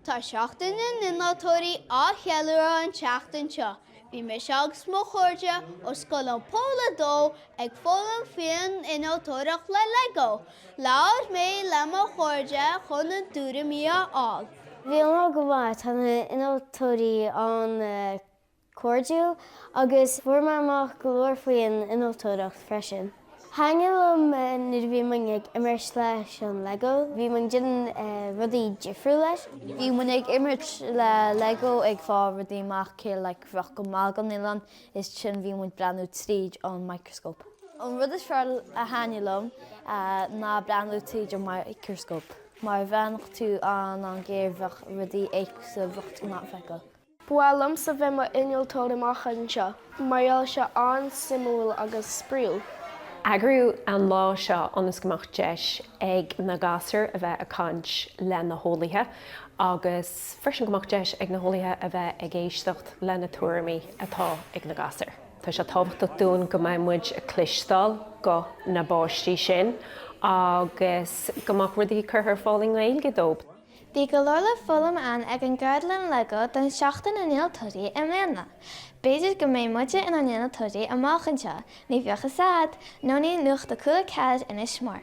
Tá Seachtain na nInnealtóirí á cheiliúradh an tseachtain seo. Bhí mise agus mo chairde ó Scoil An Poll 2 ag foghlaim faoin innealtóireacht le Lego. Labhair mé le mo chairde chun a dtuairimí a fháil. Bhí an lá go maith, tá na innealtóirí an cairdiúil agus fuair mé amach go leor faoin innealtóireacht freisin. Thaitnigh liom nuair a bhí muinn ag imirt leis an Lego. Bhí muinn déanamh rudaí difriúil leis. Bhí muinn ag imirt le Lego ag fáil rudaí amach cé like bheadh go maith don oileán is ansin bhí muid breathnú tríd an microscope. An rud is fearr a thaitnigh liom ná breathnú tríd an microscope mar bhreathnódh tú an-an-ghéar bheadh rudaí éagsúil bheadh tú in ann feiceáil. Ba mhaith liomsa bheith mo innealtóir amach anseo mar gheall sé an-suimiúil agus spraíúil. Eagraíodh an lá seo ionas go mbeadh deis ag na gasúir a bheith ag caint le na heolaithe agus freisin go mbeadh deis ag na heolaithe a bheith ag éisteacht le na tuairimí atá ag na gasúir. Tá sé tábhachtach dúinn go mbeidh muid ag cloisteáil guth na bpáistí sin agus go mbeadh rudaí curtha ar fáil i nGaeilge dóibh. Bhí go leor le foghlaim ann ag an gceardlann Lego don Seachtain na nInnealtóirí i mbliana. B'fhéidir go mbeidh muide inár n-innealtóirí amach anseo, ní bheadh fhios a'd! Nóinín Nuacht Cúla 4, Inis Mór.